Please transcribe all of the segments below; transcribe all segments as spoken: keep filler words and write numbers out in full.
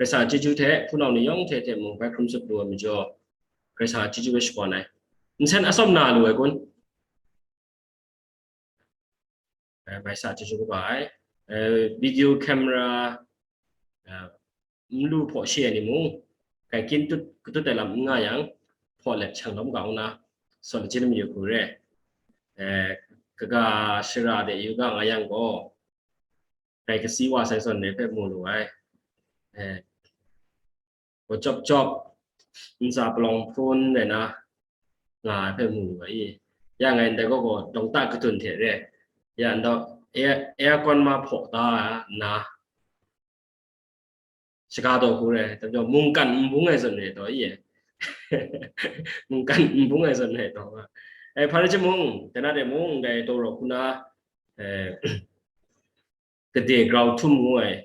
Karai Kasang chyeju hte, hpunau ni yawng hte hte mung bai hkrum sut lu ai majaw, Karai Kasang chyeju hpe shakawn ai. Nsen atsawm na lu ai kun? Eh, Karai Kasang chyeju kaba ai. Eh, video camera, eh, n lu hpaw shi ai ni mung, kai kyin tut, katut ai lam n nga yang, hpaw let shang lawm ga u na, sawn lachyit mayu hku re. Eh, kaga shara de yu ga nga yang gaw, kai kasi wa sai zawn ni hpe mu lu ai. Eh, gaw cawp cawp, ntsa palawng hpun rai na, nga ai hpe mu lu ai i. Ya ngai ndai gaw gaw dawng ta kadun hte re. Ya ndau, air, aircon ma hpaw ta nna, shaga taw hku re, tam jaw mungkan n bung ai zawn re taw i e. Mungkan n bung ai zawn re taw. Ai, hpa rai timung, dai na de mung, dai taw raw hku na, eh, gade grau htum ngu ai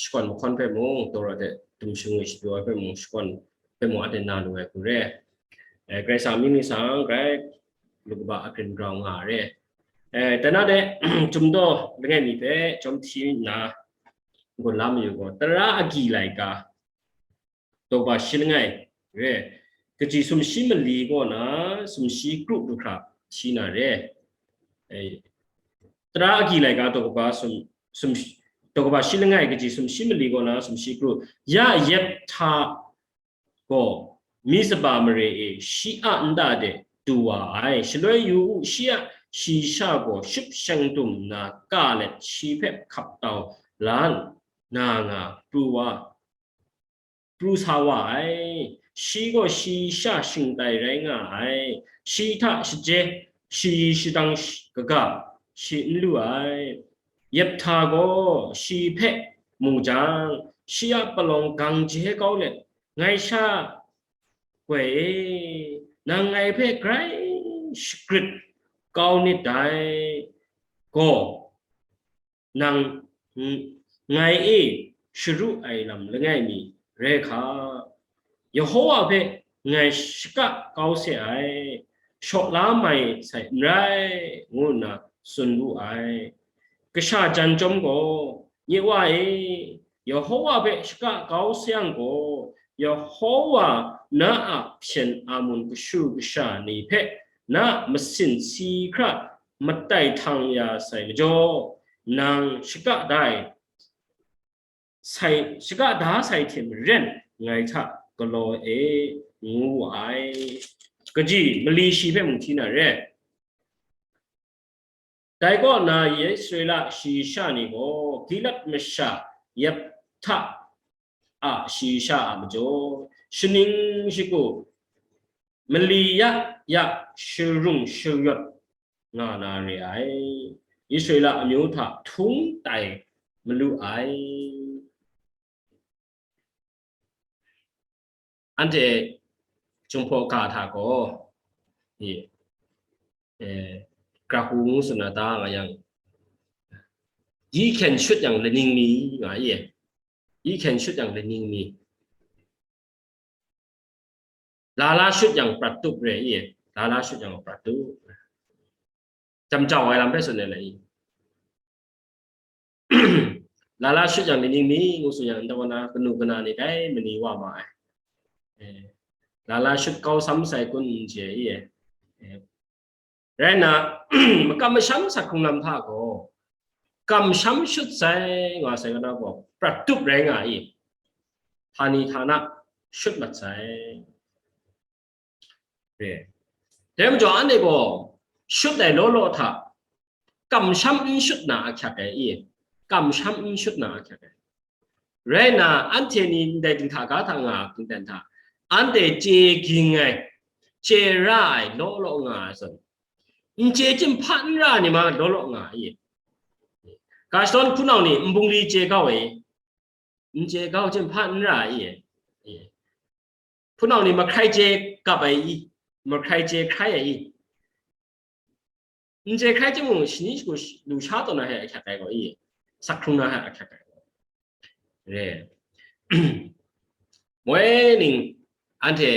shakawn mahkawn hpe mung, taw raw hte dum shingwi shapyaw ai hpe mung, shakawn hpe mung, a de na lu ai hku re. Eh, Karai Kasang mying ni sang, grai lu kaba a grin grau nga re. Eh, dai na de, Chyum daw langai mi hpe chyawm hti nna, n-gun la mayu gaw, tara agyi laika, daw kaba shi langai re, kaji sumshi mali kaw na sumshi kru du hkra hti na re. Eh, tara agyi laika daw kaba sum, sum, daw kaba shi langai kaji sumshi mali kaw na sumshi kru, ya Yephta gaw Mizpa mare e shi a nta de du wa ai. Shaloi yu u, shi a shayi sha gaw shut shang dum nna ka let shi hpe hkap tau la nna nga pru wa, pru sa wa ai. Shi gaw shayi sha shingtai rai nga ai. Shi hta shaje, shayi shadang sh-, kaga shi n lu ai. Yephta gaw shi hpe mu jang, shi a palawng gang je kau let, "Ngai sha, Karai e, nang ngai hpe grai shagrit kau nit dai gaw, nang n-, ngai e sharu ai lam langai mi rai hka. Yehowa hpe ngai shaka kau se ai, shaw la mai sai n rai," ngu nna tsun wu ai. Kasha jan chyawm gaw, "Nye Wa e, Yehowa hpe shaka kau sayang gaw, Yehowa na a hpyen a mun kashu kasha ni hpe na masin si hkra matai htang ya sai majaw, nang shaka da ai sai, shaka da sai hte maren ngai hta galaw e," ngu wu ai. Kaji mali shi hpe mung hti na re. Dai kaw na, Israela shayi sha ni gaw Gilead masha Yephta a shayi sha a majaw, shaning shagu mali ya ya sharung shayawt nga na re ai. Israela amyu hta htung tai malu ai. Anhte Jinghpaw ga hta gaw, e, e, Grahu ngu tsun na ta nga yang, yi hkyen shut yang laning mi nga i, yi hkyen shut yang laning mi, la la shut yang prat tup re i, la la shut yang prat tup. Jam jau ai lam hpe tsun ai lai i. La la shut yang laning mi ngu tsun yang, nta wa na kanu kana ni dai mani wa ma ai. Eh, la la shut kau sam sai kun n chye i, eh. Eh, rai nna, makam masham sak hkrung lam hta gaw, kamsham shut sai nga sai kana gaw, prat tup rai nga i. Hpa ni hta na shut mat sai. Re. Dai majaw, anhte gaw shut ai law law hta, kamsham n shut na ahkyak ai i, kamsham n shut na ahkyak ai. Rai nna, anhte ni ndai dinghta ga hta nga hkingten hta, anhte chye ging ai, chye ra ai law law nga ai zawn, n chye chyinghpa n ra ai ni ma law law nga ai i. Ga shadawn hpunau ni nbungli chye kau ai i, n chye kau chyinghpa n ra ai i. Hpunau ni mahkrai chye gap ai i, mahkrai chye hkrai ai i. N chye hkrai chyawm mung, shani shagu lu sha taw na hte ahkyak ai gaw i, sak hkrung na hte ahkyak ai gaw. Re. Moi ning, anhte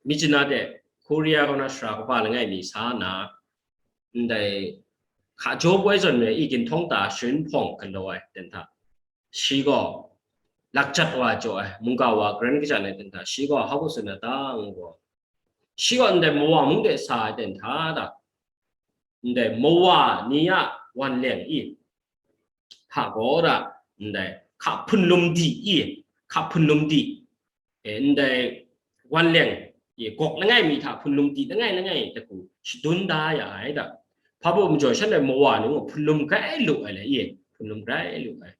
Myitkyina de Korea kaw na sara kaba langai mi sa nna, ndai hka jaw poi zawn re i, ginhtawng ta sharin hpawng galaw ai ten hta, shi gaw lakjat wa jaw ai, mungga wa garan kajan ai ten hta, shi gaw hpa tsun na ta ngu gaw, shi gaw ndai mawa mung de sa ai ten hta da, ndai mawa ni a wanleng i, hta gaw da, ndai hka hpunlum di i, hka hpunlum di, e, ndai wanleng i, gawk langai mi hta hpunlum di langai langai hku shadun da ya ai da. Hpa baw majaw shanhte mawa ni mung hpunlum grai lu ai le i, hpunlum grai lu ai.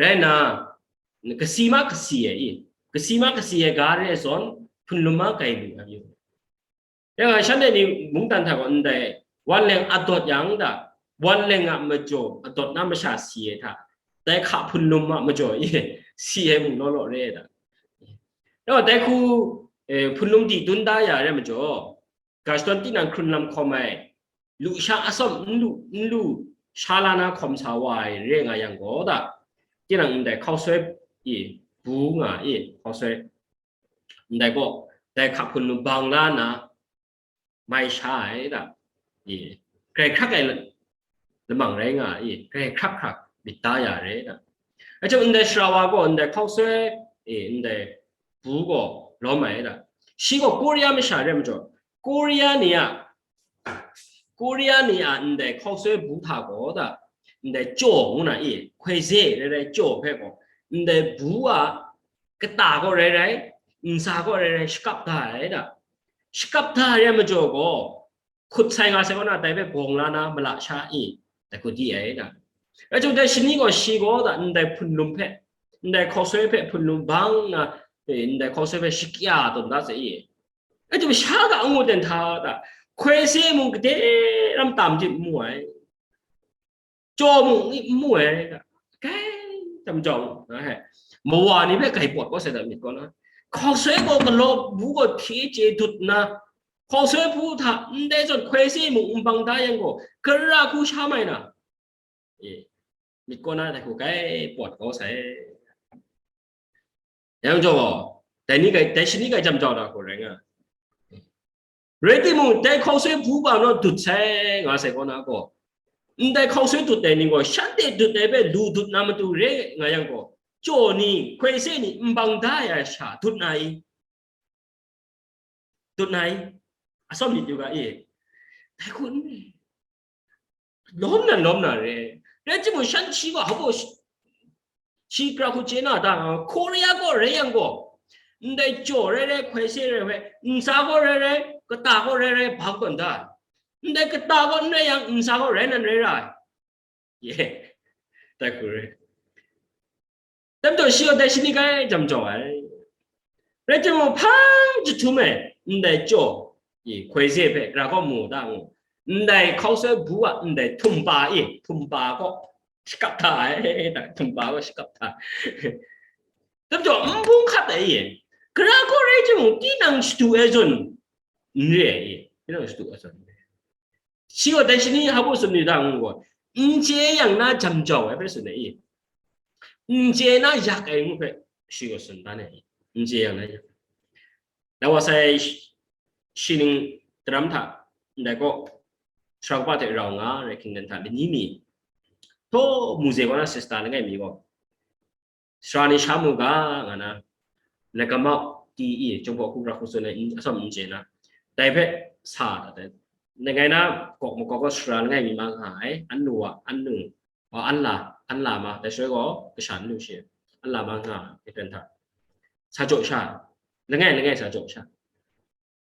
Rai nna, kasi ma kasi ai i, kasi ma kasi ai ga re ai zawn, hpunlum ma grai lu ai. Yang a shanhte ni mungdan hta gaw ndai wanleng adawt yang da, wanleng a majaw adawt na masha si ai hta, dai hka hpunlum a majaw e si ai mung law law re ai da. Yang dai hku, eh, hpunlum di dun da ya re majaw, ga shadawn tinang hkrun lam hkawm ai, lu sha atsawm n lu, n lu sha la na hkawm sa wa ai re nga yang gaw da, tinang ndai hkausoi i, bu nga i, hkausoi ndai gaw, dai hka hpunlum bang la na, mai sha ai da, i, grai hkrak ai lamang rai nga i, grai hkrak hkrak myit da ya re da. Achyum ndai sara wa gaw ndai hkausoi, i, ndai bu gaw lawm ai da. Shi gaw Korea masha re majaw, Korea ni a, Korea ni a ndai hkausoi bu hta gaw da, ndai jaw ngu na i, hkoi ze rai rai jaw hpe gaw, ndai bu a kata gaw rai rai, ntsa gaw rai rai, shakap da ai da. Shakap da ai re majaw gaw, hkut sai nga sai kaw na, dai hpe bawng la na mala sha i, dai hku di ai da. Rai jang dai shani gaw shi gaw da, ndai hpunlum hpe, ndai hkausoi hpe hpunlum bang na, e, ndai hkausoi hpe shakya tawn da sai i. Rai jang sha ga ngu ten hta da, hkoi se mung gade ram tam jip mu ai. Jaw mung ni n mu ai, kai tam jaw, mawa ni hpe kai pawt kau sai da myit kaw na, hkausoi gaw galaw bu gaw hpyi chye dut nna, hkausoi bu hta ndai zawn hkoi se mung n bang da yang gaw, gara hku sha mai na, e, myit kaw na dai hku kai pawt kau sai. Yang jaw gaw, dai ni kai, dai shani kai jam jau da hku rai nga. Rai timung, dai hkausoi bu ga naw dut sai nga sai kaw na gaw, ndai hkausoi dut ai ni gaw, shanhte dut ai hpe lu dut na matu re nga yang gaw, jaw ni, hkoi se ni, n bang da ya sha dut na i? Dut na i? Atsawm myit yu ga i? Dai hku n lawm nan lawm na re. Rai timung, shan shi gaw, hpa gaw shi, shi gara hku chye na ta, Korea gaw rai yang gaw, ndai jaw rai rai, hkoi se rai hpe, ntsa gaw rai rai, kata gaw rai rai, bang tawn da. Ndai kata gaw n rai yang, ntsa gaw rai nan rai ra ai. Ye, dai hku re. Dai majaw shi gaw dai shani kai jam jau ai. Rai timung, hpang jahtum e, ndai jaw, i, hkoi se hpe gara kaw mu da ngu, ndai hkausoi bu a ndai htumpa i, htumpa kaw shakap hta ai, da, htumpa kaw shakap hta. Dai majaw, n bung hkat ai i, gara kaw rai timung, tinang shadu ai zawn n re ai i, tinang shadu ai zawn n re ai. Shi gaw dai shani hpa gaw tsun ni da ngu gaw, n chye yang na jam jau ai hpe tsun ai i, n chye na yak ai ngu hpe shi gaw tsun dan ai i, n chye yang na yak. Dai wa sai shi, shi ning daram hta, ndai kaw, sara kaba hte rau nga rai hkingdan hta lani mi, htaw mu ze kaw na sister langai mi gaw, sara ni sha mu ga, nga na, na kamau ti i, Chyum hpaw hku gara hku tsun ai, atsawm n chye na. Dai hpe sa dat ai. Langai na, gawk makawk gaw sara langai mi ma nga ai, annu a, annu, a, anla, anla ma, dai shaloi gaw kasha annu shi, anla ma nga ai, hten hta. Sa jaw sha, langai, langai sa jaw sha.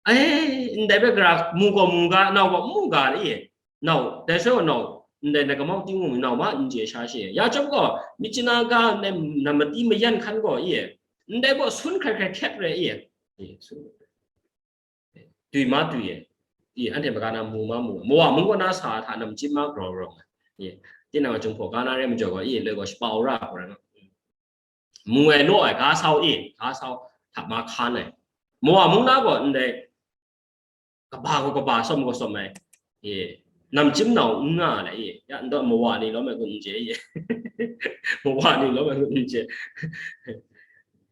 Ai, ndai hpe gara mu gaw mu ga, nau gaw mu ga le, nau, dai shaloi gaw nau, ndai na kamau ting mung nau ma n chye sha shi, ya chyawm gaw, myit chana ga ndai na mati mayan hkan gaw i, ndai gaw sun hkrai hkrai hkyet re i, i, sun, twi ma twi e, i, anhte maga na mu ma mu, mawa mung gaw na sa hta namchyip ma grau grau, i, tinang a Chyum hpaw ga na re majaw gaw, i, loi gaw shapau ra hku rai nga. Mu ai law ai, ga sau e, ga sau hta ma hkan ai. Mawa mung na gaw ndai kaba gaw kaba, sawm gaw sawm ai. E, namchyip nau n nga ai, e, ya, n taw mawa ni lawm ai kun n chye, e. Mawa ni lawm ai kun n chye.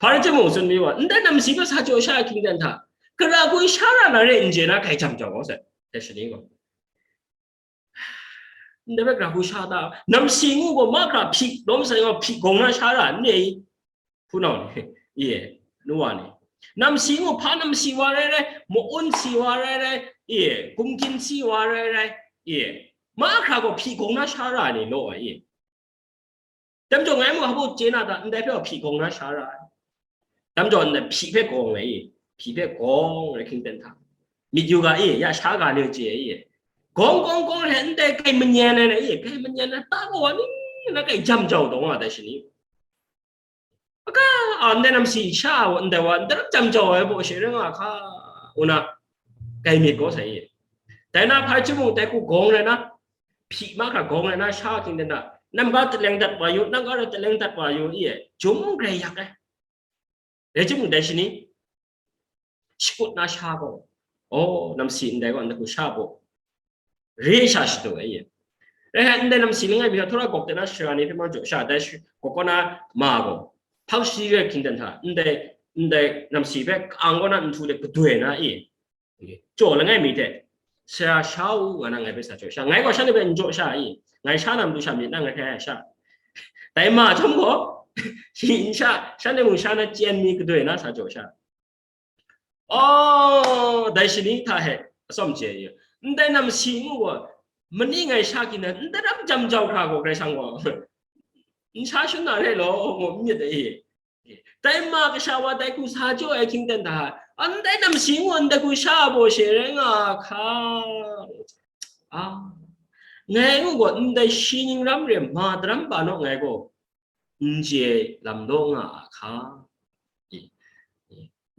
Hpa rai timung tsun mi wa, ndai namsi hpe sa jaw sha ai hkingdan hta, gara hku sha ra na re n chye na, grai jam jau gaw sai, dai shani gaw. Ndai hpe gara hku sha ta, namsi ngu gaw mahkra hpyi, lawm sai gaw hpyi gawng na sha ra n re i? Hpunau ni, i e, nu wa ni. Namsi ngu hpa namsi wa rai rai, ma-un si wa rai rai, i e, gumgyin si wa rai rai, i e, mahkra gaw hpyi gawng na sha ra ai ni law ai, i e. Dai majaw ngai mung hpa chye na ta, ndai hpe hpyi gawng na sha ra ai. Dai majaw ndai hpyi hpe gawng ai, i e, hpyi hpe gawng ai hkying ten hta. Myit yu ga, i e, ya sha ga ni chye ai, i e. Gawng gawng gawng hte ndai kai manyan ai na, i e, kai manyan ai ta gaw wa ni na kai jam jau dawng a dai shani. Aka, a, ndai namsi sha wa, ndai wa, ndai ram jam jau ai baw she rai nga hka, ngu na, kai myit gaw sai ye. Dai na hpai chyum mung dai hku gawng rai na, hpyi mahkra gawng rai na, sha hkying ten hta, nang ga taleng dat wa yu, nang ga rai taleng dat wa yu, i e, jum grai yak ai. Rai chyum mung dai shani, shakut na sha gaw, o, namsi ndai gaw, ndai hku sha baw, re sha shadu ai ye. Rai hkai, ndai namsi langai mi hta, Tora gawk de na sara ni hpe ma jaw sha, dai shi-, gawk kaw na ma gaw, hpang shi re hkying ten hta, ndai, ndai namsi hpe ka-ang kaw na nhtu de gadoi na i, jaw langai mi hte, sara sha u, nga na ngai hpe sa jaw sha, ngai gaw shanhte hpe n jaw sha i, ngai sha na matu sha myit na ngai hpe sha. Dai ma chyawm gaw, shi n sha, shanhte mung sha na chyen mi gadoi na sa jaw sha. Oh, dai shani hta he atsawm chye ai, ndai namsi ngu gaw, mani ngai sha hkying na, ndai ram jam jau hkra gaw, Karai Kasang gaw, n sha shun na re law, ngu n myit ai. Dai ma kasha wa dai hku sa jaw ai hkying ten hta, ndai namsi ngu ndai hku sha baw she rai nga hka. A, ngai ngu gaw, ndai shi ning ram re, ma daram ba naw ngai gaw, n chye lam law nga a hka.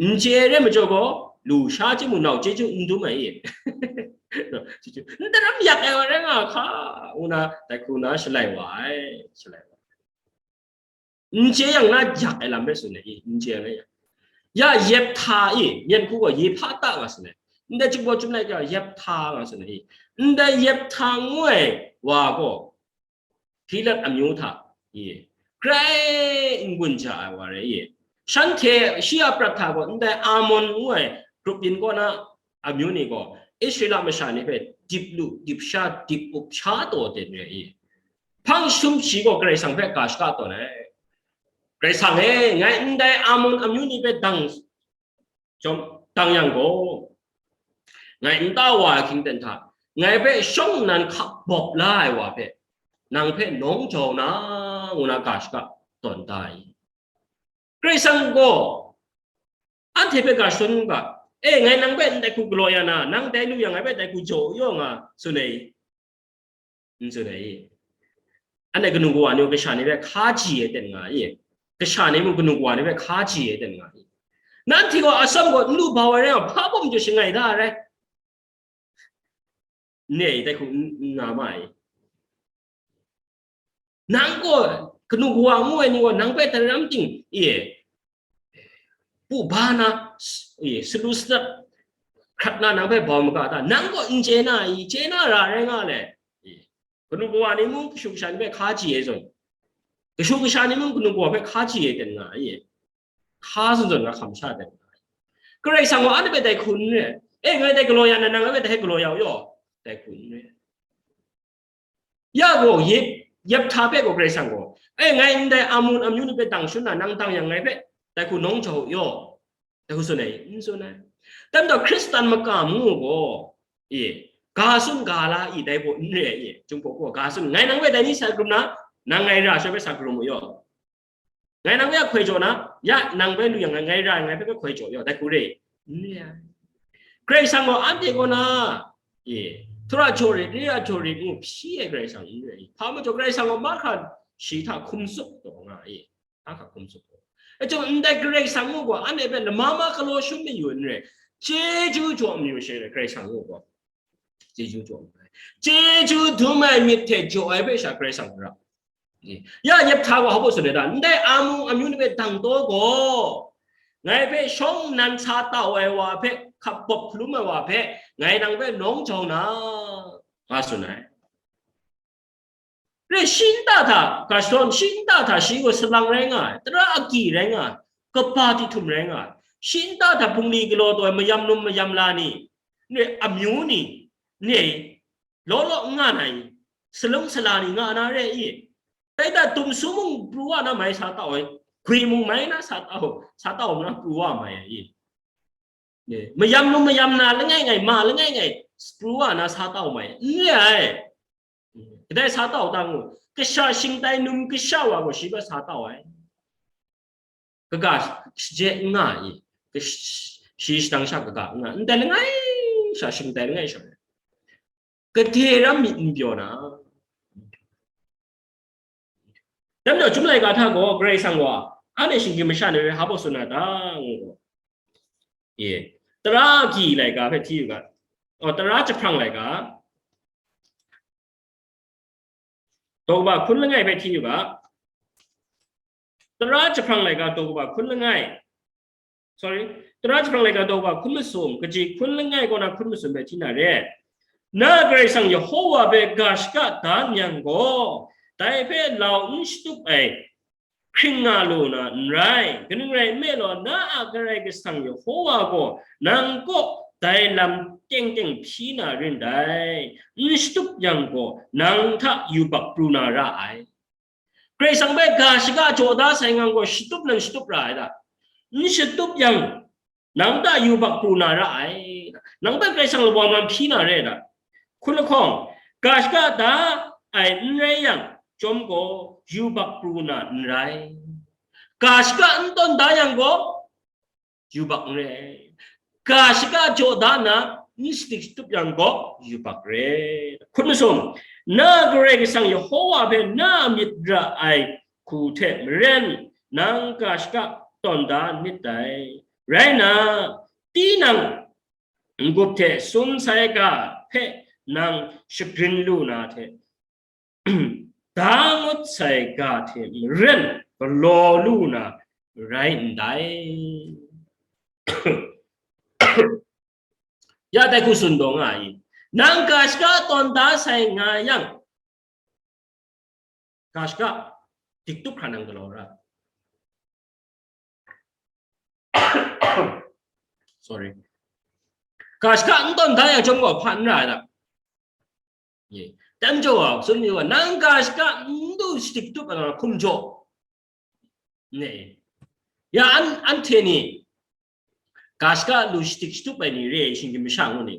N chye re majaw gaw, lu sha chyeju nau chyeju n dum ai. Chyeju, n daram yak ai wa rai nga hka, ngu na, dai hku na shalai wa ai, shalai wa ai. N chye yang na yak ai lam hpe tsun ai, n chye yang na yak. Ya Yephtha i, myen hku gaw Yephtha nga tsun ai. Ndai chyum gaw chyum lai ga Yephtha nga tsun ai. Ndai Yephtha ngu ai wa gaw, Gilead amyu hta i, grai n-gun ja ai wa rai i, shanhte shi a prat hta gaw ndai Amon ngu ai grup yin kaw na amyu ni gaw Israela masha ni hpe dip lu, dip sha, dip up sha taw ten re i, hpang jahtum shi gaw Karai Kasang hpe ga shaka tawn ai. Karai Kasang e, ngai ndai Amon amyu ni hpe dang, chyawm, dang yang gaw, ngai nta wa ai hkying ten hta, ngai hpe shawng nnan hkap bawp la ai wa hpe, nang hpe nawng jau na, ngu na ga shaka tawn da ai. Karai Kasang gaw, anhte hpe ga shadawn u ga, e, ngai nang hpe ndai hku galaw ya na, nang dai lu yang ngai hpe dai hku jaw yaw nga, tsun ai. N tsun ai. Anhte kanu kawa ni mung kasha ni hpe hkaji ai ten nga ai. Kasha ni mung kanu kawa ni hpe hkaji ai ten nga ai. Nanhte gaw atsawm gaw n lu bau ai rai yang, hpa bawm jaw shangai da ai rai. N re ai, dai hku n, n nga ma ai. Nang gaw, kanu kawa ngu ai ni gaw, nang hpe dai ram ting, e, pu ba na, e, salu sadat hkrat na nang hpe bau maga ta? Nang gaw n chye na i? Chye na ra rai nga le. E, kanu kawa ni mung kashu kasha ni hpe hkaji ai zawn, kashu kasha ni mung kanu kawa hpe hkaji ai ten nga ai. Hka zawn zawn nga hkam sha ten nga ai. Karai Kasang gaw anhte hpe dai hku n re. E, ngai dai galaw ya na, nang ngai hpe dai galaw ya u yaw, dai hku n re. Ya gaw, Yep-, Yephtha hpe gaw Karai Kasang gaw, e, ngai ndai Amon amyu ni hpe dang shun na, nang dang yang ngai hpe dai hku nawng jau u yaw, dai hku tsun ai, n tsun ai. Dai majaw Hkristan makam ngu gaw, e, ga tsun ga la i, dai gaw n re ai, e, Jinghpaw gaw ga tsun, ngai nang hpe dai ni sa karum na, nang ngai ra shawng hpe sa karum u yaw. Ngai nang hpe hkoi jaw na, ya nang hpe lu yang ngai, ngai ra ai, ngai hpe hkoi jaw yaw, dai hku re, n re ai. Karai Kasang gaw anhte kaw na, e, htura jaw rit, re a jaw rit ngu hpyi ai Karai Kasang n re ai. Hpa majaw Karai Kasang gaw mahkra shi hta hkum tsup taw nga ai, mahkra hkum tsup taw. E, chyawm ndai Karai Kasang ngu gaw anhte hpe lama ma galaw shum mayu n re, chyeju jaw mayu she re, Karai Kasang ngu gaw. Chyeju jaw ai. Chyeju dum ai myit hte jaw ai hpe sha Karai Kasang ra. Ya, Yephtha gaw hpa tsun ai ta? Ndai Amon amyu ni hpe dang taw gaw, ngai hpe shawng nnan sa tau ai wa hpe, hkap bawp hkalum ai wa hpe, ngai nang hpe nawng jau na, nga tsun ai. Re, shi nta hta, ga shadawn, shi nta hta shi gaw salang rai nga ai, tara agyi rai nga ai, kaba ti htum rai nga ai, shi nta hta bungli galaw taw ai mayam num mayam la ni, re, amyu ni, re, law law n nga na i, salung sala ni nga na re i, dai hta tum su mung pru wa na mai sa tau ai, Gwi mung mai na sa tau, sa tau na pru wa mai ai. Mayam nu mayam na langai ngai, ma langai ngai, pru wa na sa tau mai. N re ai. Kadai sa tau ta ngu, kasha shingtai num kasha wa gaw shi hpe sa tau ai. Kaga je n nga i, shi shadang sha kaga n nga, ndai langai sha, shingtai langai sha, gade ram myit n pyaw na. Dam jaw, chyum laika hta gaw Karai Kasang gaw, anhte shinggyim masha ni hpe hpa baw tsun na ta, ngu gaw, e, tara agyi laika hpe hti yu ga, o, tara jahprang laika, daw kaba hkun langai hpe hti yu ga, tara jahprang laika daw kaba hkun langai, sorry, tara jahprang laika daw kaba hkun masum, kaji hkun langai kaw na hkun masum hpe hti na re. Na Karai Kasang Yehowa hpe ga shaka da n yang gaw, dai hpe lau n shatup ai hkring nga lu na n rai. Kaning rai nme law, na a Karai Kasang Yehowa gaw nang kaw dai lam teng teng hpyi na rin dai. N shatup yang gaw, nang hta yubak pru na ra ai. Karai Kasang hpe ga shaka jaw da sai ngang gaw, shatup nan shatup ra ai ta? N shatup yang, nang hta yubak pru na ra ai. Nang hpe Karai Kasang lawang lam hpyi na re ai ta? Hkun lahkawng, ga shaka da ai n rai yang chyawm gaw, yubak pru na n rai. Ga shaka n tawn da yang gaw, yubak n re ai. Ga shaka jaw da nna n shatup shatup yang gaw, yubak re. Hkun masum, na Karai Kasang Yehowa hpe na a myit ra ai hku hte maren, nang ga shaka tawn da nit dai. Rai nna, tinang n-gup hte sum sai ga hpe nang shagrin lu na hte, da ngut sai ga hte maren galaw lu na rai ndai. Ya dai hku tsun taw nga ai. Nang ga shaka tawn da sai nga yang, ga shaka dik tup hkra nang galaw ra. Sorry. Ga shaka n tawn da yang chyawm gaw hpa n ra ai ta? Ye. Tam jaw a, tsun mi wa, nang ga shaka n du shadik tup ai hkum jaw. Ne. Ya an, anhte ni ga shaka lu shadik shatup ai ni re ai, shinggyim masha ngu ni.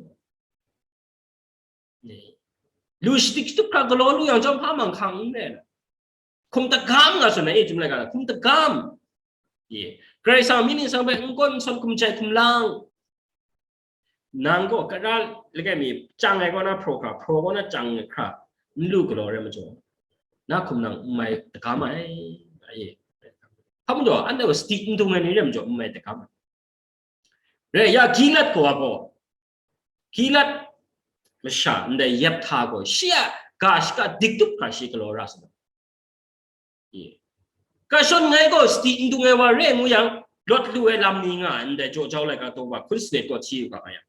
Lu shadik shatup hkra galaw lu yang chyawm hpa mang hkang n rai na. Hkum tagam nga tsun ai, e, chyum laika na, hkum tagam. Ye. Karai Kasang myit ningsang hpe n gawn n sawn, hkum jai hkum lang. Nang gaw kara lagai mi chyang ai kaw na hpraw hkra, hpraw kaw na chyang ai hkra, n lu galaw rai majaw, na hkum nang n mai tagam ai. Ye. Hpa majaw, anhte gaw sadi n dung ai ni rai majaw, n mai tagam ai. Re, ya Gilat kawa gaw, Gilat masha ndai Yephtha gaw, shi a ga shaka dik tup hkra shi galaw ra sa. Ye. Kashon ngai gaw sadi n dung ai wa re ngu yang, lawt lu ai lam ni nga ai, ndai jaw jau laika daw kaba hkun sanit kaw hti yu ga yang.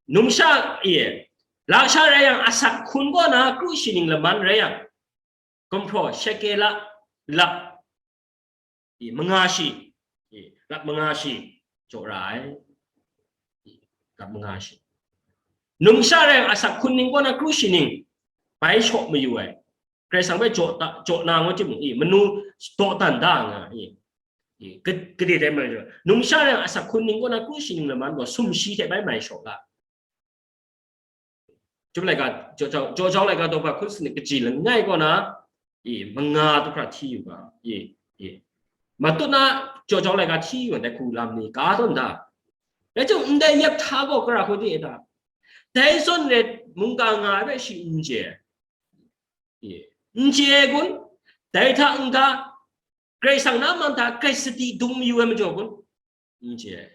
Numsha, ye, lasha rai yang, asak hkun kaw na kru shining laman rai yang, gumhpraw shekela lap i, manga shi, i, lap manga shi jaw ra ai. I, lap manga shi. Numsha rai yang, asak hkun ning kaw na kru shining bai shaw mayu ai. Karai Kasang bai jaw ta, jaw na ngu timung, i, manu dawdan da nga, i, i, ka-, kade dai mai jaw. Numsha rai yang, asak hkun ning kaw na kru shining laman gaw sumshi hte bai mai shaw ga. Chyum laika, jaw jau, jaw jau laika daw kaba hkun sanit kaji langai kaw na, i, manga tup hkra hti yu ga, i, i. Matut na jaw jau laika hti yu ai hku lam ni ka tawn da. Rai chyum, ndai Yephtha gaw kara hku di ta? Dai zawn ret mungga nga ai hpe shi n chye. I, n chye ai kun? Dai hta n-ga, Karai Kasang na man hta grai sadi dung mayu ai majaw kun? N chye ai.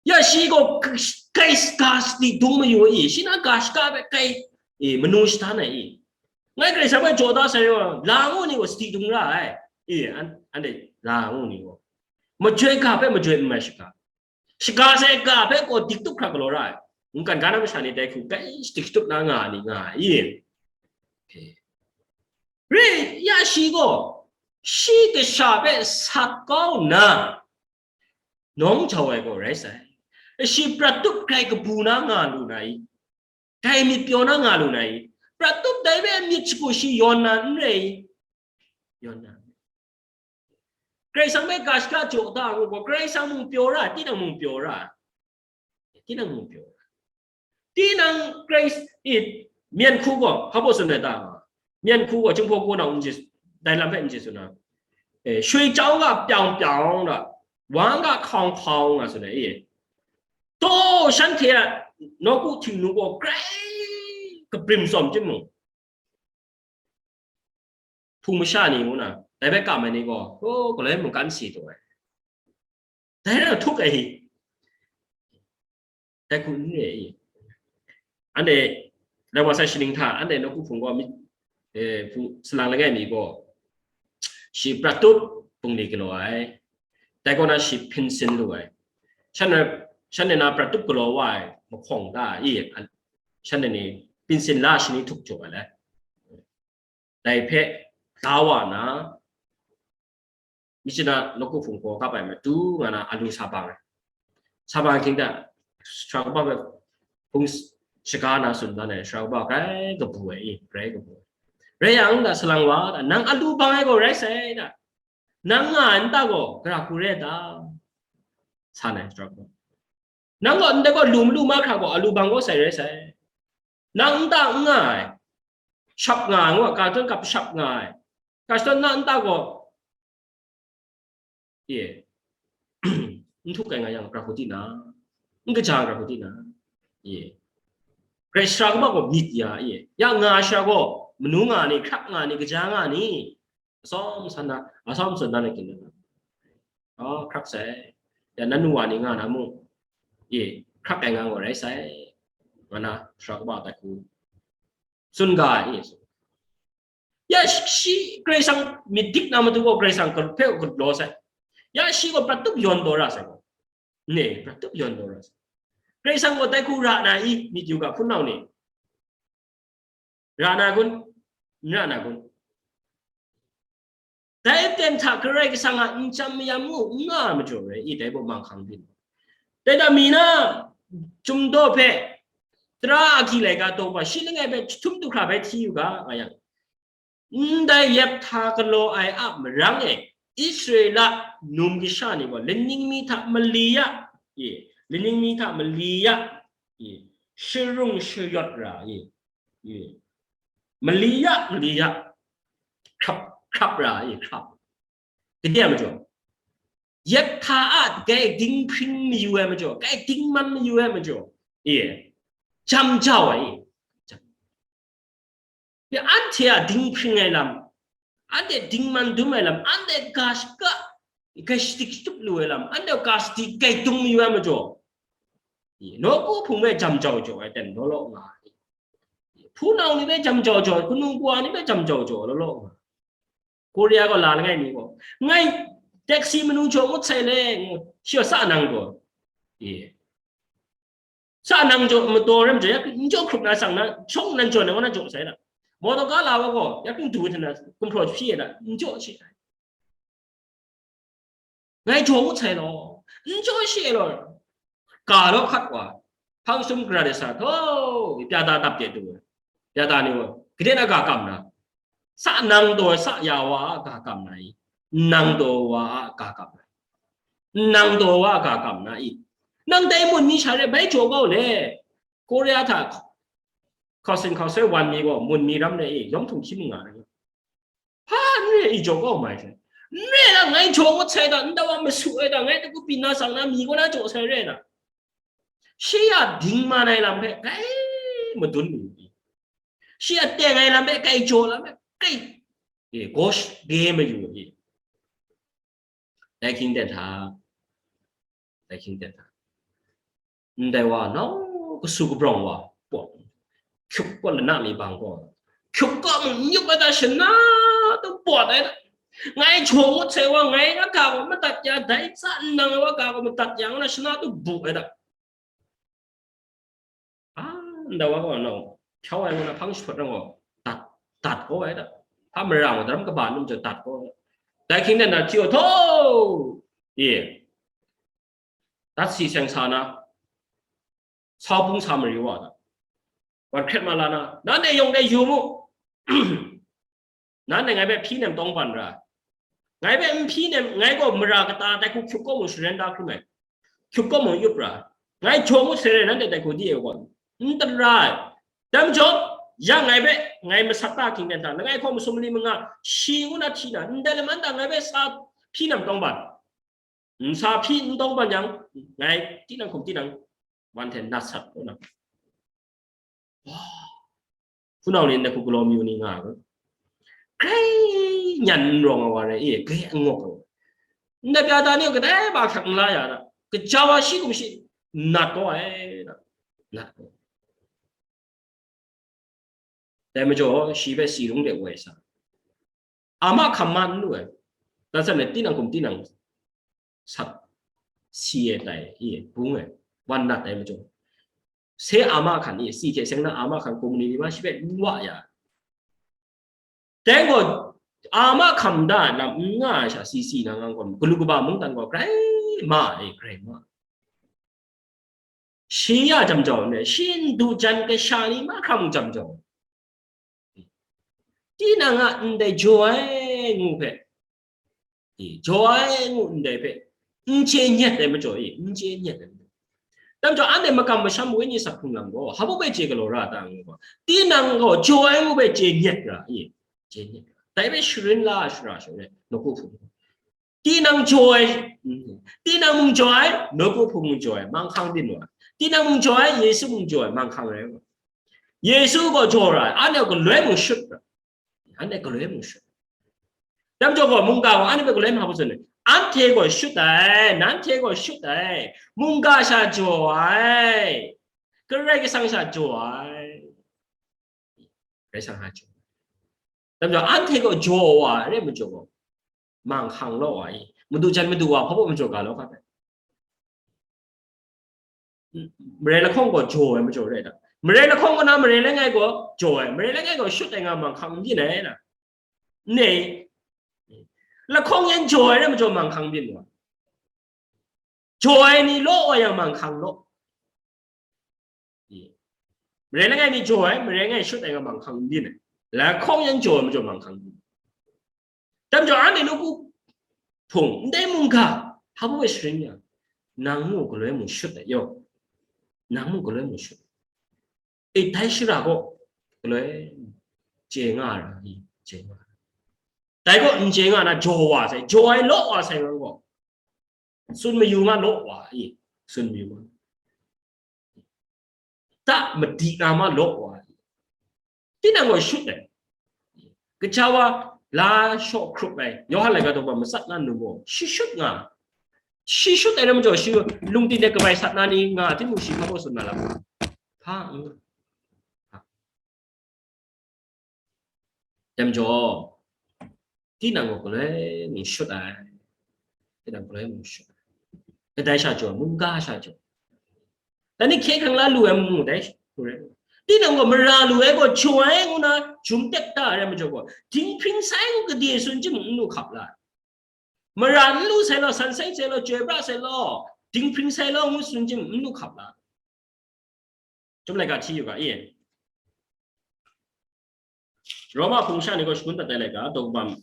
Ya shi gaw k-, grai ga sadi dung mayu ai, shi na ga shaka hpe grai, e, manu shada na i? Ngai Karai Kasang hpe jaw da sai yaw, la ngu ni gaw sadi dung ra ai. E, an, anhte la ngu ni gaw, majoi ga hpe majoi n mai shaga, shaga sai ga hpe gaw dik tup hkra galaw ra ai. Mungkan ga na masha ni dai hku grai shadik shatup na nga ai ni nga ai. E. Re, ya shi gaw, shi kasha hpe sak kau nna, nawng jau ai gaw rai sai. Shi prat tup grai kabu na nga lu na i? Grai myit pyaw na nga lu na i? Prat tup dai hpe myit shagu shi yawn na n rai i? Yawn na. Karai Kasang hpe ga shaga jaw da ngu gaw, Karai Kasang mung pyaw ra, tinang mung pyaw ra. Tinang mung pyaw ra. Tinang Karai, i, myen hku gaw, hpa baw tsun ai ta? Myen hku gaw, Jinghpaw Kaw Nau n je, dai lam hpe n je tsun na. E, shui chyawng ga pyang pyang da, wang ga hkawng hkawng nga tsun ai, i. Taw, shanhte a nawku Htingnu gaw grai kabrim tsawm timung, hpung masha ni ngu na, dai hpe kam ai ni gaw, o, galoi mungkan si taw ai. Dai rai htuk ai hi. Dai hku n re i. Anhte, dai wa sai shaning hta, anhte nawku hpung gaw mi, eh, hpung salang langai mi gaw, shi prat tup bungli galaw ai. Dai kaw na shi hpinsin lu ai. Shan na, shan na prat tup galaw wa ai mahkawng ta i, an-, shan na ni hpinsin la shani htuk jaw ai le. Dai hpe la wa na, mi chana nawku hpung gaw kap ai matu nga na alu sa bang ai. Sa bang hkying da, Sara kaba hpe hpung shaga na tsun dan ai, Sara kaba grai kabu ai i, grai kabu ai. Rai yang da, salang wa da, nang alu bang ai gaw rai sai da, nang nga ai nta gaw gara hku re da, sa na ai Sara kaba. Nang gaw ndai gaw lu malu mahkra gaw, alu bang gaw sai rai sai. Nang nta n nga ai, shap nga ai, ngu, ka tun kap shap nga ai, ka shadawn na nta gaw, ye, n htuk ai nga yang, gara hku di na, n kaja gara hku di na, ye, Karai Sara kaba gaw myit ya, ye, ya nga ai Sara gaw, manu nga ni, hkrak nga ni, kaja nga ni, asawm san na, asawm san na na kin na. Oh, hkrak sai. Ya, nanu wa ni nga na mu. Ye, hkrak ai nga gaw rai sai. Nga na, Sara kaba dai hku tsun ga ai, ye. Ya, shi, Karai Kasang myit dik na matu gaw Karai Kasang hpe galaw sai. Ya, shi gaw prat tup yawn taw ra sai gaw. Ne, prat tup yawn taw ra sai. Karai Kasang gaw dai hku ra na i, myit yu ga, hpunau ni. Ra na kun? N ra na kun? Dai aten hta Karai Kasang a nchyam mayam ngu n nga ai majaw rai i, dai baw manghkang byin. Dai hta mi na Chyum daw hpe tara agyi laika taw hpa shi langai hpe jahtum du hkra bai hti yu ga, nga yang, ndai Yephta galaw ai a marang e, Israela num kasha ni gaw laning mi hta mali ya, ye, laning mi hta mali ya, ye, sharung shayawt ra, ye, ye, mali ya, mali ya, hkrap, hkrap ra, ye, hkrap. Gade ai majaw, Yephta a kai dinghpring mayu ai majaw, kai dingman mayu ai majaw, ye, jam jau ai, ye. Ya, anhte a dinghpring ai lam, anhte dingman dum ai lam, anhte ga shaka, ga shadik shatup lu ai lam, anhte ga shadik kai dung mayu ai majaw, ye, nawku hpung hpe jam jau jau ai ten law law nga ai. Hpunau ni hpe jam jau jau, hpunung hpungwa ni hpe jam jau jau law law nga ai. Korea gaw la langai mi gaw, ngai taxi manu jaw ngut sai le, ngu, shi gaw sa nang gaw, ye, sa nang jaw mataw rai majaw, ya n jaw hkrup na sang na, shawng nan jaw na, wa na jaw sai na. Motor ga la wa gaw, ya kring du hte na, gumhpraw hpyi ai na, n jaw shi ai. Ngai jaw ngut sai law, n jaw shi ai law, ga law hkat wa, hpang sum gara de sa, thaw, pyata dap de du ai. Pyata ni gaw, gade na ga kam na, sa nang taw ai sa ya wa a ga kam na i, nang taw wa a ga kam na, nang taw wa a ga kam na i, nang dai mun ni sha re bai jaw kau le, Korea hta hkausin hkausoi wan mi gaw, mun mi ram re i, yawng htung hkying nga ai. Hpa n re i jaw kau mai hte, n re na, ngai jaw ngut sai da, ndau wa masu ai da, ngai dagup byin na sang na, mi kaw na jaw sai re na. Shi a dingman ai lam hpe kai madun mu, shi a teng ai lam hpe kai jaw lam hpe kai, e, gosh, ge mayu i. Dai hkying ten hta, dai hkying ten hta, ndai wa nau kasu kabrawng wa pawt, hkyuk kaw lana mi bang kaw, hkyuk kaw mung n yup ai da, shana tu pawt ai da. Ngai jaw ngut sai wa, ngai na ga gaw madat ya, dai tsa nnang ai wa ga gaw madat ya, ngu na shana tu bu ai da. A, ndai wa gaw nau hkyau ai ngu na hpang jahpawt nang gaw dat, dat kau ai da. Hpa mara gaw daram kaba num jaw dat kau ai. Dai hkying dan na hti gaw, htaw, ye, dat si seng sa na, sau bung sa mari wa da. Wan hkret ma la na, nanhte yawng de yu mu. Nanhte ngai hpe hpyi nem tawng ban ra, Ngai hpe n hpyi nem, ngai gaw mara kata dai hku hkyup kaw mung sharen da hkrum ai. Hkyup kaw mung yup ra. Ngai jaw ngut sai rai, nanhte dai hku di e gaw, n tara ai. Dai majaw, ya ngai hpe, ngai masat ta hkying ten hta, langai hkaw masum mali manga, shi ngu na hti na, ndai lam nta ngai hpe sa hpyi nam tawng ban. N sa hpyi n tawng ban yang, ngai tinang hkum tinang, wan hte nat sat kaw na. Hpunau ni ndai hku galaw mayu ni nga ai. Grai nyan n rawng ai wa rai, e, grai n ngawk ai wa. Ndai pya ta ni kadai ba hkrak n la ya da. Kaja wa shi kum shi nat kaw ai da. Nat kaw. Dai majaw, shi hpe si rung de woi sa. Ama hkam ma n lu ai. Dan san tinang hkum tinang sat si e tai, e, bung ai. Wan nat ai majaw. Se ama hkan, e, si hte seng na ama hkan community ma shi hpe n wa ya. Dai gaw, ama hkam da lam n nga ai sha si si na ngang gaw, galu kaba mungdan gaw grai ma, e, grai ma. Shi ya jam jau ne, shi n du jan kasha ni mahkra mung jam jau. Tinang a ndai jaw ai ngu hpe, e, jaw ai ngu ndai hpe, n chye nyet ai majaw, e, n chye nyet ai majaw. Dai majaw, anhte makam masham wenyi sak hkrung lam gaw, hpa baw bai chye galaw ra ta ngu gaw, tinang gaw jaw ai ngu bai chye nyet ra, e, chye nyet ra. Dai hpe sharin la shara shara, nawku hpung. Tinang jaw ai, tinang mung jaw ai, nawku hpung mung jaw ai, manghkang byin wa. Tinang mung jaw ai, Yesu mung jaw ai, manghkang rai wa. Yesu gaw jaw ra ai, anhte gaw galoi mung shut ra. Anhte galoi mung shut. Dai majaw gaw, mungga gaw anhte hpe galoi mung hpa tsun ai. Anhte gaw shut ai, nanhte gaw shut ai, mungga sha jaw ai, Karai Kasang sha jaw ai. Karai Kasang sha jaw ai. Dai majaw, anhte gaw jaw wa ai rai majaw gaw, manghkang law wa i, madu jan madu wa hpa baw majaw ga law hka hpe. Marai lahkawng gaw jaw ai majaw rai da. Marai lahkawng kaw na marai langai gaw jaw ai, marai langai gaw shut ai nga manghkang n byin ai na. Nei, lahkawng yan jaw ai rai majaw manghkang byin wa. Jaw ai ni law wa yang manghkang law. Marai langai ni jaw ai, marai langai shut ai nga manghkang n byin ai. Lahkawng yan jaw ai majaw manghkang n byin. Dai majaw, anhte nawku hpung, ndai mungga, hpa baw e sharin yang, nang mung galoi mung shut ai, yaw. Nang mung galoi mung shut ai. E, dai shara gaw, galoi chye nga ai, chye nga ai. Dai gaw n chye nga na jaw wa sai, jaw ai law wa sai ngang gaw, tsun mayu nga law wa, e, tsun mayu nga. Ta madi na ma law wa. Tinang gaw shut ai. Kaja wa la shaw hkrup ai. Yawhan laika daw ba matsat na nu gaw, shi shut nga. Shi shut ai rai majaw, shi lungtin de kabai sat na ni nga, timung shi hpa baw tsun na lam. Hpa, mm. Dai majaw, tinang gaw galoi mung shut ai. Tinang galoi mung shut ai. Kadai sha jaw, mungga sha jaw. Dai ni hkye hkrang la lu ai mung dai sha, tinang gaw mara lu ai gaw jaw ai ngu na jum tek da ai rai majaw gaw, dinghpring sai ngu gade tsun chyim n lu hkap la ai. Mara n lu sai law, san sai sai law, chyoi pra sai law, dinghpring sai law ngu tsun chyim n lu hkap la ai. Chyum laika hti yu ga, e. Roma hpung sha ni gaw shangun dat ai laika, daw kaba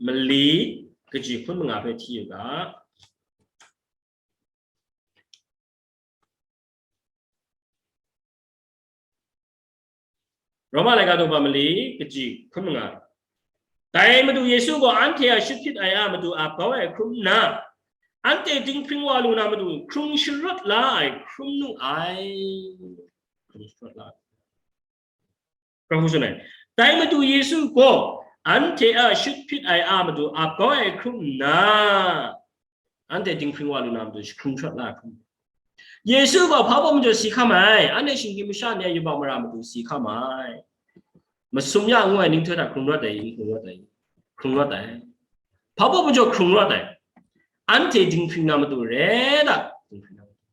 mali, kaji hkun manga hpe hti yu ga. Roma laika daw kaba mali, kaji hkun manga. Dai Madu Yesu gaw anhte a shut hpyit ai a matu ap kau ai hkrum nna, anhte dinghpring wa lu na matu hkrung sharawt la ai hkrum nu ai. Hkrung sharawt la ai. Hkra hku tsun ai. Dai Madu Yesu gaw anhte a shut hpyit ai a matu ap kau ai hkrum nna, anhte dinghpring wa lu na matu hkrung sharawt la ai hkrum. Yesu gaw hpa baw majaw si hkam ai, anhte shinggyim masha ni a yubak mara matu si hkam ai. Masum ya ngu ai ninghtoi hta hkrung rawt ai, hkrung rawt ai, hkrung rawt ai. Hpa baw majaw hkrung rawt ai. Anhte dinghpring na matu re da, dinghpring na matu.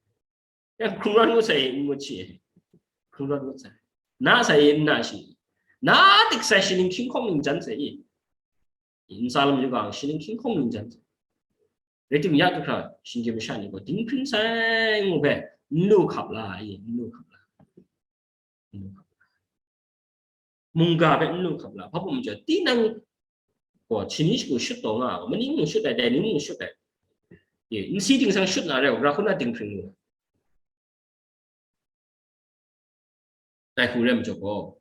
Ya hkrung rawt ngut sai n ngut shi, hkrung rawt ngut sai. Na sai n na shi. Na dik sai shi ning hkying hkawng ning jan sai i. Ntsa lam yu ga shi ning hkying hkawng ning jan sai. Rai timung ya du hkra, shinggyim masha ni gaw dinghpring sai ngu hpe n lu hkap la i, n lu hkap la. N lu hkap la. Mungga hpe n lu hkap la. Hpa baw majaw, tinang gaw, shi ni shagu shut taw nga, maning mung shut ai, dai ni mung shut ai. Ye, nsi ting sang shut na rai, ra hkun na dinghpring lu. Dai hku rai majaw gaw,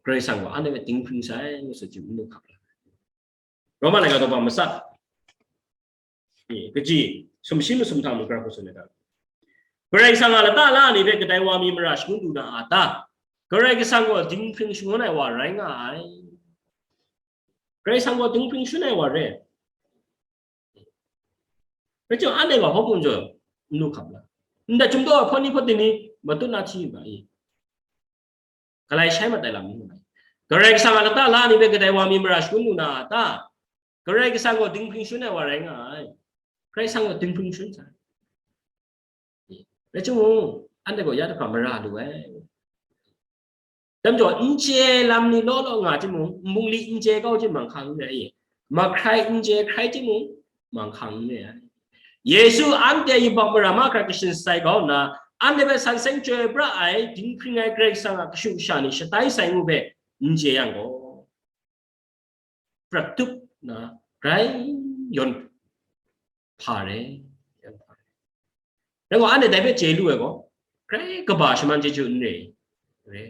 Karai Kasang gaw anhte hpe dinghpring sai, ngu tsun chyu n lu hkap la. Roma laika daw ba matsat, ye, kaji, sumshi masum hta mung gara hku tsun ai ta? Karai Kasang a lata la ai ni hpe kadai wa mi mara shangun lu na a ta? Karai Kasang gaw dinghpring shangun ai wa rai nga ai. Karai Kasang gaw dinghpring shangun ai wa rai. Rai chyawm, anhte gaw hkawhkun jaw n lu hkap la. Ndai chyum daw ai hpawt ni hpawt ni, matut na hti nga i. Galai shai mat ai lam ni nga ai. Karai Kasang a lata la ai ni hpe kadai wa mi mara shangun lu na a ta? Karai Kasang gaw dinghpring shangun ai wa rai nga ai. Karai Kasang gaw dinghpring shangun sai. Rai chyawm, anhte gaw ya jahkra mara lu ai. Dai majaw, n chye ai lam ni law law nga timung, nbungli n chye kau chyawm manghkang n re ai, mahkrai n chye hkrai timung, manghkang n re ai. Yesu anhte yubak mara mahkra kashin shatsai kau nna, anhte hpe san seng chyoi pra ai, dinghpring ai Karai Kasang a kashu kasha ni shatai sai ngu hpe n chye yang gaw, prat tup na grai yawn hpa re, yawn hpa re. Rai gaw, anhte dai hpe chye lu ai gaw, grai kaba shaman chyeju n re, re,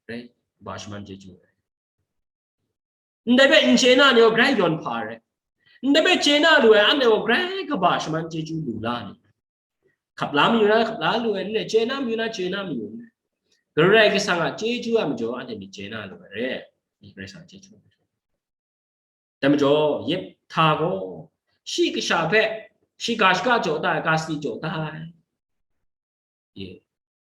grai kaba shaman chyeju n re. Ndai hpe n chye na ni gaw grai yawn hpa re. Ndai hpe chye na lu ai anhte gaw grai kaba shaman chyeju lu la ni. Hkap la mayu na, hkap la lu ai n re, chye na mayu na, chye na mayu n re. Karai Kasang a chyeju a majaw anhte myit chye na lu ai re. Karai Kasang a chyeju a majaw. Dai majaw, Yefhta gaw, shi kasha hpe, shi ga shaka jaw da ai, ga sadi jaw da ai. Ye.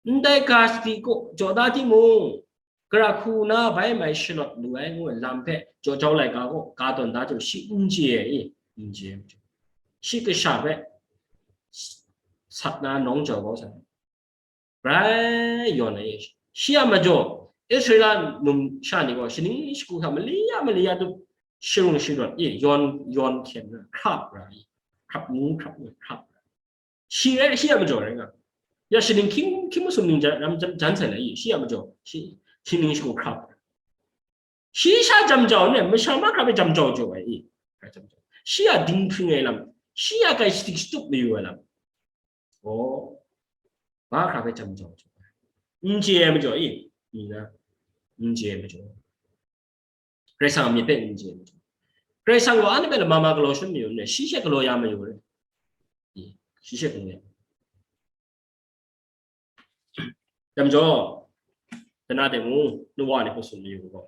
Ndai ga sadi kaw jaw da timung, gara hku na bai mai shalawt lu ai ngu ai lam hpe, jaw jau laika gaw, ga tawn da jang, shi n chye ai, n chye ai majaw. Shi kasha hpe, sat na nawng jau kau sai. Grai yawn ai, shi a majaw, Israela numsha ni gaw, shaning shagu hta mali ya mali ya tup, sharung sharawt, i, yawn, yawn hkyen ra, hkrap ra, i, hkrap ngu, hkrap ngu, hkrap ra. Shi rai, shi a majaw rai nga. Ya shaning hkying, hkying masum ning jan, ram jan, jan sai na i, shi a majaw, shi, shaning shagu hkrap. Shi sha jam jau ne, masha mahkra hpe jam jau jau ai i. Shi a dinghpring ai lam, shi a grai shadik shatup mayu ai lam. Oh, mahkra hpe jam jau jau ai. N chye ai majaw i, i na, n chye ai majaw. Karai Kasang a myit hpe n chye ai majaw. Karai Kasang gaw anhte hpe lama ma galaw shangun mayu n re, shi she galaw ya mayu re. I, shi she galaw ya. Dai majaw, dana de mu, nu wa ni hpe tsun mayu gaw,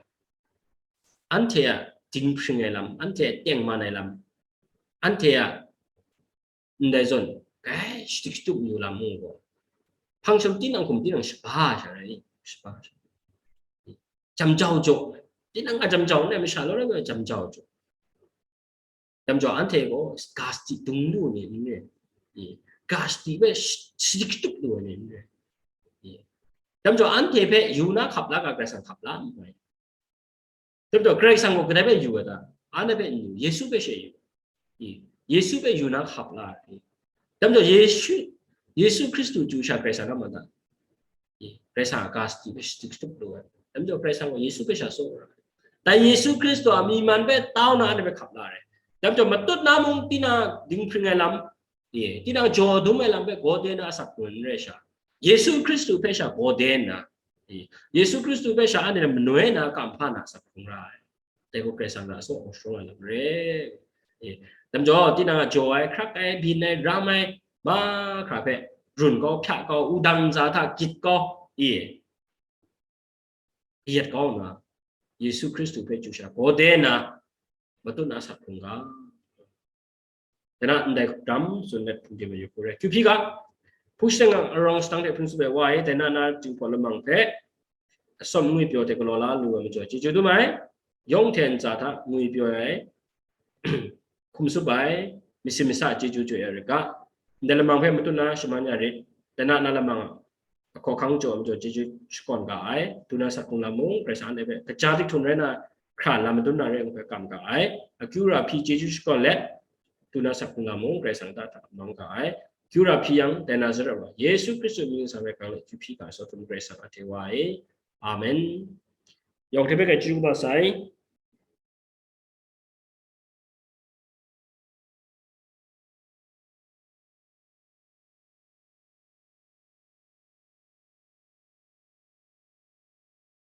anhte a dinghpring ai lam, anhte a tengman ai lam, anhte a ndai zawn, grai shadik shatup mayu lam mu gaw, hpang shalum tinang hkum tinang shaba sha rai, shaba sha. Jam jau jaw, tinang a jam jau n rai, masha law rai jam jau jaw. Dai majaw, anhte gaw ga sadi dung lu ni n re, i, ga sadi hpe sh-, shadik shatup lu ai ni n re, i. Dai majaw, anhte hpe yu na hkap la ga, Karai Kasang hkap la n rai. Dai majaw, Karai Kasang gaw kadai hpe yu ai ta? Anhte hpe n yu, Yesu hpe she yu, i. Yesu hpe yu na hkap la ai. Dai majaw, Yesu, Yesu Hkristu chyu sha Karai Kasang a man ta? I, Karai Kasang a ga sadi hpe shadik shatup lu ai. Dai majaw Karai Kasang gaw Yesu hpe sha tsaw ra ai. Dai Yesu Hkristu a myi man hpe tau na anhte hpe hkap la ai. Dai majaw matut na mung tinang dinghpring ai lam, i, tinang jaw dum ai lam hpe gaw de na asak hkrung n rai sha, Yesu Hkristu hpe sha gaw de nna, i, Yesu Hkristu hpe sha anhte manoi na kam hpa na asak hkrung ra ai. Dai gaw Karai Kasang ra asaw shawng ai lam re. E, dai majaw, tinang a jaw ai, hkrak ai, byin ai, ram ai, mahkra hpe, run kau, hpya kau, wudang ntsa hta gyit kau, e, kayat kau nna, Yesu Hkristu hpe chyu sha gaw de nna, matut na asak hkrung ga. Dai na ndai hkram tsun let hpung de mayu hku re. Kyu hpyi ga, hpung shadang a arawng shadang hte hpung tsup ai wa e, dai na na Jinghpaw lamang hpe atsawm ngwipyaw hte galaw la lu ai majaw chyeju dum ai, yawng hte ntsa hta ngwipyaw ai, hkum tsup ai, masi masa chyeju chye ai rai ga, ndai lamang hpe matut na shaman ya rit, dai na na lamang a ahkaw ahkang jaw ai majaw chyeju shakawn ga ai, duna sak hkrung lam mung, Karai Kasang anhte hpe kaja dikhtun rai na, hkra lam madun na re ai hpe kam ga ai, akyu ra hpyi chyeju shakawn let, duna sak hkrung lam mung, Karai Kasang hta hta mang ga ai, akyu ra hpyi yang, dai Nazaret wa, Yesu Hkristu mying nsang rai hkang let, kyu hpyi ga ai, sawt htum Karai Kasang a hte wa e. Amen. Yawng hte hpe kai chyeju kaba sai.